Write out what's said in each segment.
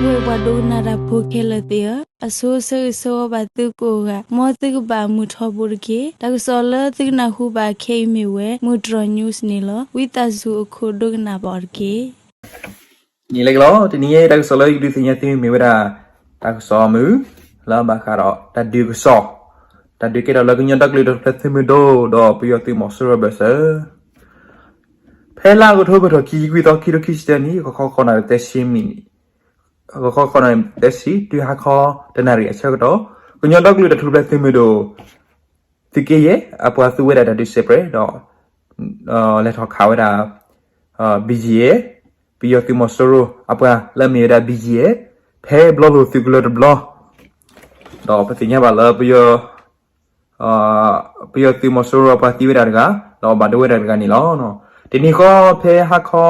ပှၤဒိကနၣ်တၢ်ဖိခဲလၢာ်သ့ၣ်ဧၢ, အဆိဆၢဂ့ၤဆၢဝါဘၣ်သုကိးဂၤ, မ်သုကဘၣ်မုာ်ထီဘိတက့ၢ်. တၢ်ကစီၣ်လၢသုကနၢ်ဟူဘၣ်ခဲအံၤမ့ၢ်ဝဲ မုၢ်တြီၤ news န့ၣ်လီၤ. ဝံသးစူၤအခိၣ်ဒိကနၣ်ဘၣ်အီၤတက့ၢ်. န့ၣ်လီၤ, တနံၤအံၤတၢ်ကစီၣ်လၢယကဒုးသ့ၣ်ညါသုမ့ၢ်ဝဲဒၣ် တၢ်ကစီၣ်မုာ် လၢအဘၣ်ဃးဒီးတၢ်ဒုးကစီၣ်, တၢ်ဒုးကဲထီၣ်လၢကညီဒီကလုာ်တၢ်ထူၣ်ဖျဲးသုးမုၢ်ဒိၣ် ဒီးပယီၤသုးမီၤစိရိၤအဘၢၣ်စၢၤ ဖဲလါအီးကထိဘၢၣ်ထီၣ်ခံဆံခွံသီ ခံကထိခံဆံတၢနံၣ် ဂီၤခီဃိးနၣ်ရံၣ်သၢဆံမံးနံး, ဂီၤခီဃိးနၣ်ရံၣ်သၢဆံ တုၤဟါခီတနၣ်ရံၣ်အဆၢကတီၢ် ကညီဒီကလုာ်တၢ်ထူၣ်ဖျဲးသုးမုၢ်ဒိၣ် သုးက့ယဲၢ် အပှၤသူဝဲဒၣ်တၢ်ဒုးစဲးပြဲးဒီး လဲၤထီၣ်ခးဝဲဒၣ် BGF ပယီၤသုးမီၤစိရိၤအပှၤလၢအမ့ၢ်ဝဲဒၣ် BGF ဖဲဘျီလိာ်သုးကလၢၤတဘျီ, ဒီးပသ့ၣ်ညါဘၣ်လၢပယီၤ ပယီၤသုးမီၤစိရိၤအပှၤသံဝဲဒၣ်တဂၤ, ဒီးဘၣ်ဒိဝဲဒၣ်တဂၤန့ၣ်လီၤ. တနံၤဃီဖဲဟါခီ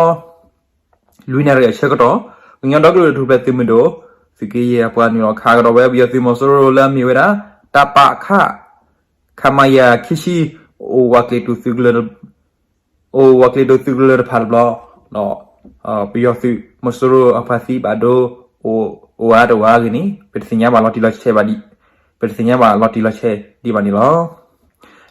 လွံၢ်နၣ်ရံၣ်အဆၢကတီၢ်, ကညီဒီကလုာ်တၢ်ထူၣ်ဖျဲးသုးမုၢ်ဒိၣ် သုးက့ယဲၢ်အပှၤနုာ်လီၤခးကဒီးဝဲ ပယီၤသုးမီၤစိရိၤလၢအမ့ၢ်ဝဲဒၣ် တၢ်ပာ်ခး ခမရ ခံဆံ အိၣ်ဝးကျဲၤတုၤသုးကလၢၤ အိၣ်ဝးကျဲၤတုၤသုးကလၢၤတဖၣ်တဘျီ, ဒီး ပယီၤသုးမီၤစိရိၤအပှၤသံဘၣ်ဒိ အိၣ်အါတအိၣ်အါဂ့ၤန့ၣ် ပတသ့ၣ်ညါဘၣ်လီၤတံၢ်လီၤဆဲးဘၣ်ဒံး, ပတသ့ၣ်ညါဘၣ်လီၤတံၢ်လီၤဆဲးဒံးဘၣ်န့ၣ်လီၤ.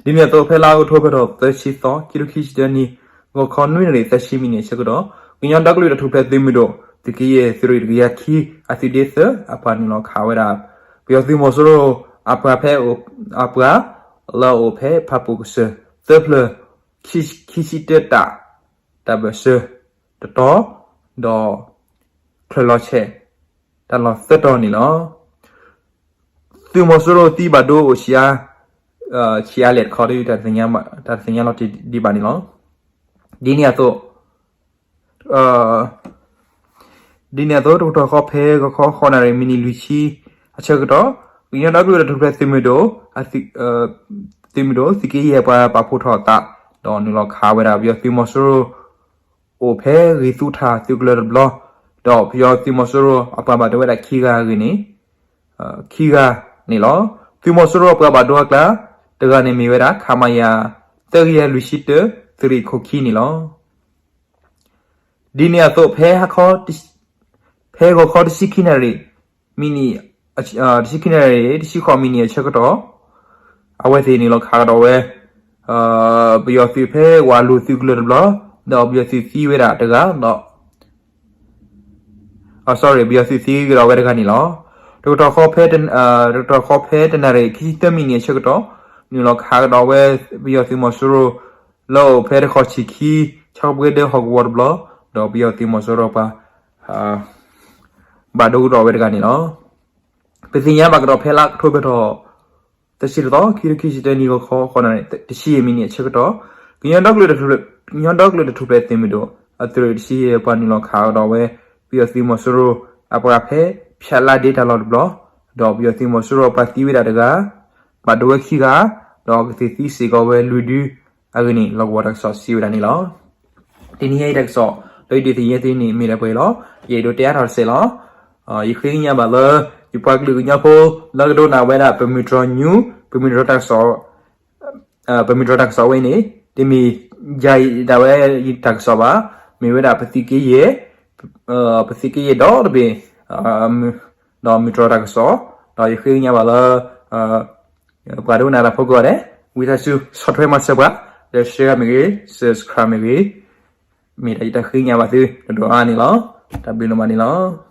ဒ်န့ၣ်အသိး ဖဲလါအီးကထိဘၢၣ်ထီၣ်သၢဆံသီ ခံကထိခံဆံတၢနံၣ် ဂီၤခီနွံနၣ်ရံၣ်သၢဆံမံးနံးအဆၢကတီၢ်, ကညီဒီကလုာ်တၢ်ထူၣ်ဖျဲးသုးမုၢ်ဒိၣ် သုးက့ယဲၢ်သုးရ့ၣ်တကယၤခံ အသုးဒ့သၢ အပှၤနုာ်လီၤခးဝဲဒၣ် ပယီၤသုးမီၤစိရိၤအပှၤဖဲ အပှၤ လၢအအိၣ်ဖဲဖၣ်ပူၤကစၢၢ် သၢဖျၢၣ် ခံဆံတၢတၢ် တၢ်ဘၢၣ်စၢၤတတီၤ, ဒီး ချၢၣ်လီၤဆဲး တၢ်လီၢ်သၢတီၤန့ၣ်လီၤ. သုးမီၤစိရိၤသံဘၣ်ဒိအိၣ် ဆံးအါလဲၣ်တခီဒီး တၢ်တသ့ၣ်ညါလီၤတံၢ်ဒံးဘၣ်န့ၣ်လီၤ. ဒ်န့ၣ်အသိး ဒ်န့ၣ်အသိး တကတီၢ်ဃီဖဲဂီၤခီဃိးနၣ်ရံၣ်မံးနံးလွံၢ်ဆံအဆၢကတီၢ်, ကညီဒီကလုာ်တၢ်ထူၣ်ဖျဲးသုးမုၢ်ဒိၣ် သုးမုၢ်ဒိၣ် သုးက့ယဲၢ်ပှၤပာ်ဖှိၣ်ထီၣ်အသး ဒီးနုာ်လီၤခးဝဲဒၣ်ပယီၤသုးမီၤစိရိၤ အိၣ်ဖဲဂ့ၤသူထၣ်သုးကလၢၤတဘျီ, ဒီးပယီၤသုးမီၤစိရိၤအပှၤဘၣ်ဒိဝဲဒၣ်ခံဂၤအဂ့ၢ်န့ၣ် ခံဂၤန့ၣ်လီၤ. သုးမီၤစိရိၤအပှၤဘၣ်ဒိအကျါ တဂၤန့ၣ်မ့ၢ်ဝဲဒၣ် ခမရ သၢကယၤလွံၢ်ဆံတၢ သုးရ့ၣ်ခိၣ်ခံန့ၣ်လီၤ. ဒ်န့ၣ်အသိး ဖဲဟါခီ ဖဲဂီၤခီတဆံခံနၣ်ရံၣ် မံးနံး တဆံခံနၣ်ရံၣ် တဆံဃိးမံးနံးအဆၢကတီၢ် အဝဲသ့ၣ်နုာ်လီၤခးကဒီးဝဲ ပယီၤသုးဖဲဝးလိာ်သုးကလၢၤတဘျီ, ဒီးပယီၤသုးသံဝဲဒၣ်တဂၤ, ဒီး sorry ပယီၤသုးသံကဒီးဝဲတဂၤန့ၣ်လီၤ. တကတီၢ်ဃီဖဲ တကတီၢ်ဃီဖဲတနၣ်ရံၣ်ခံဆံသၢမံးနံးအဆၢကတီၢ် နုာ်လီၤခးကဒီးဝဲ ပယီၤသုးမီၤစိရိၤ လၢအအိၣ်ဖဲတခီၣ်ဆံၣ်ခံ ဆၣ်ကပှ့ၤဒၢဟီၣ်ကဝီၤတဘျီ, ဒီးပယီၤသုးမီၤစိရိၤပှၤ ဘၣ်ဒိကဒီးဝဲတဂၤန့ၣ်လီၤ. ပသ့ၣ်ညါဘၣ်ကဒီးဖဲလါအီးကထိဘၢၣ်ထီၣ် သၢဆံတသီ ခံကထိခံဆံတၢနံၣ် ဂီၤခီဃိးနၣ်ရံၣ်တဆံယဲၢ်မံးနံးအဆၢကတီၢ်, ကညီဒီကလုာ်တၢ်ထူၣ်ဖျဲး ကညီဒီကလုာ်တၢ်ထူၣ်ဖျဲးသုးမုၢ်ဒိၣ် အသုးရ့ၣ်တဆံယဲၢ်ပှၤနုာ်လီၤခးကဒီးဝဲ ပယီၤသုးမီၤစိရိၤအပှၤဖဲ ဖၠးလါဒ့တၢ်လီၢ်တဘျီ, ဒီးပယီၤသုးမီၤစိရိၤအပှၤသံဝဲဒၣ်တဂၤ, ဘၣ်ဒိဝဲခံဂၤ, ဒီးကသ့ၣ်သံစ့ၢ်ကီးဝဲလွံၢ်ဒု အဂ့ၢ်န့ၣ် လီၢ်ကဝီၤတၢ်ကစီၣ်စံးဝဲဒၣ်န့ၣ်လီၤ. တနံၤအံၤတၢ်ကစီၣ် လၢယဒုးသ့ၣ်ညါသုန့ၣ် မ့ၢ်ဒၣ်ပှဲၤလီၤ. ယအဲၣ်ဒိးတဲအါထီၣ်တစဲးလီၤ. ယဃ့ကညးဘၣ်လၢ ယပှၤကလုာ်ကညီဖိ လၢကဒိကနၣ်ဝဲဒၣ် ပမုၢ်တြီၤ news ပမုၢ်တြီၤတၢ်ကစီၣ် ပမုၢ်တြီၤတၢ်ကစီၣ်ဝဲန့ၣ် တမ့ၢ်ယၤအံၤဒၣ်ဝဲတၢ်ကစီၣ်ဘၣ်, မ့ၢ်ဝဲဒၣ်ပသုးက့ယဲၢ်, ပသုးက့ယဲၢ်ဒီတဘ့ၣ် ဒီးမုၢ်တြီၤတၢ်ကစီၣ်, ဒီးယဃ့ကညးဘၣ်လၢ ပှၤဒိကနၣ်တၢ်ဖိကိးဂၤဒဲး, ဝံသးစူၤဆီၣ်ထွဲမၤစၢၤပှၤ ဒီး share မ့ၢ်ဂ့ၤ, subscribe မ့ၢ်ဂ့ၤ, မ့ၢ်ဒၣ်ယတၢ်ဃ့ကညးဘၣ်သု ဒီးဒိၣ်အါန့ၣ်လီၤ. တၢ်ဘျုးဒိၣ်မးန့ၣ်လီၤ.